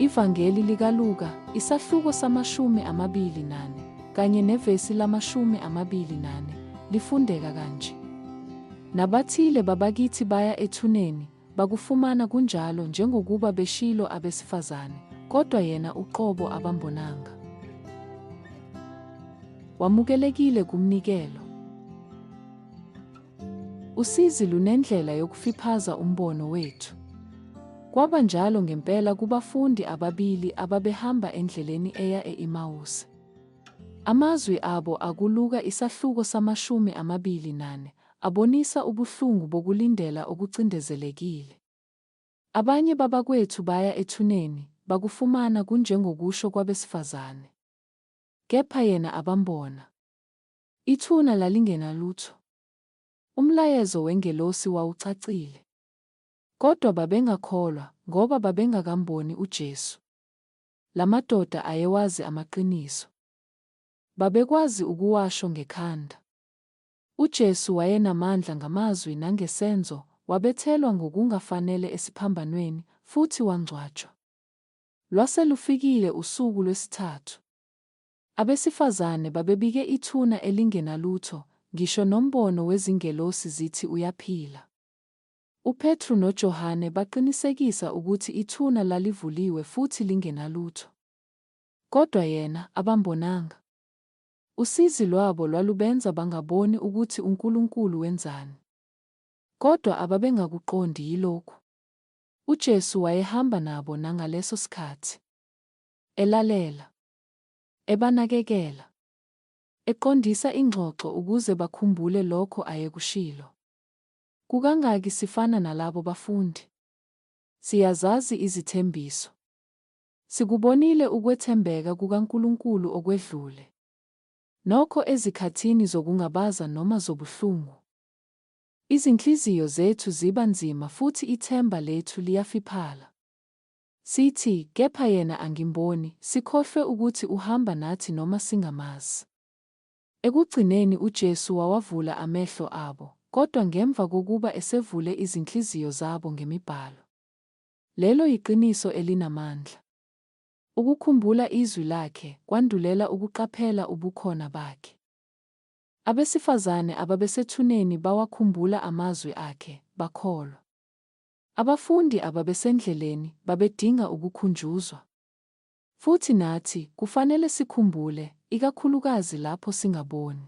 Ivangeli likaLuka, isahluko sama-24 kanye nevesi lama-24, lifundeka kanje. Nabathile babakithi baya ethuneni, bakufumana kunjalo njengokuba beshilo abesifazane, kodwa yena uqobo abambonanga. Wamukelekile kumnikelo. Usizi lunendlela yokufiphaza umbono wethu. Kwaba njalo ngempela kubafundi ababili ababehamba endleleni eya e-Emawuse. Amazwi abo akuLuka isahluko sama-24 abonisa ubuhlungu bokulindela okucindezelekile. Abanye babakwethu baya ethuneni, bakufumana kunjengokusho kwabesifazane. Kepha yena abambona. Ithuna lalingenalutho. Umlayezo wengelosi wawucacile. Kodwa babengakholwa ngoba babengakamboni uJesu. Lamadoda ayewazi amaqiniso. Babekwazi ukuwasho ngekhanda. UJesu wayenamandla ngamazwi nangesenzo, wabethelwa ngokungafanele esiphambanweni, futhi wangcwatshwa. Lwase lufikile usuku lwesithathu. Abesifazane babebike ithuna elingenalutho, ngisho nombono wezingelosi zithi uyaphila. UPetru noJohane baqinisekisa ukuthi ithuna lalivuliwe futhi lingenalutho. Kodwa yena abambonanga. Usizi lwabo lwalubenza bangaboni ukuthi uNkulunkulu wenzani. Kodwa ababengakuqondi yilokhu. UJesu wayehamba nabo nangaleso sikhathi. Elalela. Ebanakekela. Eqondisa ingxoxo ukuze bakhumbule lokho ayekushilo. Kukangaki sifana nalabo bafundi? Siyazazi izithembiso. Sikubonile ukwethembeka kukaNkulunkulu okwedlule. Nokho ezikhathini zokungabaza noma zobuhlungu, izinhliziyo zethu ziba nzima futhi ithemba lethu liyafiphala. Sithi, kepha yena angimboni, sikhohlwe ukuthi uhamba nathi noma singamazi. Ekugcineni uJesu wawavula amehlo abo, kodwa ngemva kokuba esevule izinhliziyo zabo ngemiBhalo. Lelo yiqiniso elinamandla. Ukukhumbula izwi lakhe kwandulela ukuqaphela ubukhona bakhe. Abesifazane ababesethuneni bawakhumbula amazwi akhe, bakholwa. Abafundi ababesendleleni babedinga ukukhunjuzwa. Futhi nathi kufanele sikhumbule, ikakhulukazi lapho singaboni.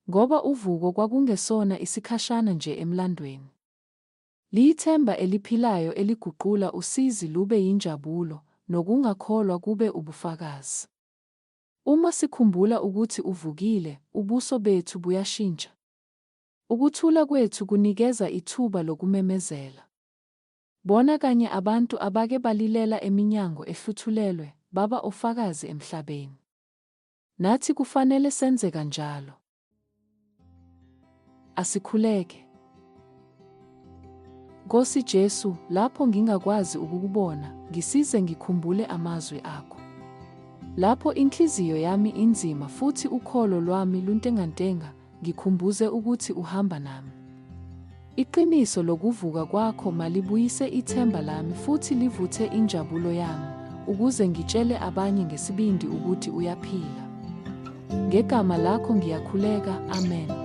Ngoba uvuko kwakungesona isikhashana nje emlandweni. Liyithemba eliphilayo eliguqula usizi lube yinjabulo, nokungakholwa kube ubufakazi. Uma sikhumbula ukuthi uvukile, ubuso bethu buyashintsha. Ukuthula kwethu kunikeza ithuba lokumemezela. Bona kanye abantu abake balilela eminyango ehluthulelwe, baba ofakazi emhlabeni. Nathi kufanele senze kanjalo. Asikhuleke. Nkosi Jesu, lapho ngingakwazi ukukubona, ngisize ngikhumbule amazwi akho. Lapho inhliziyo yami inzima futhi ukholo lwami luntengantenga, ngikhumbuze ukuthi uhamba nami. Iqiniso lokuvuka kwakho malibuyise ithemba lami futhi livuthe injabulo yami, ukuze ngitshele abanye ngesibindi ukuthi uyaphila. Ngegama lakho ngiyakhuleka. Amen.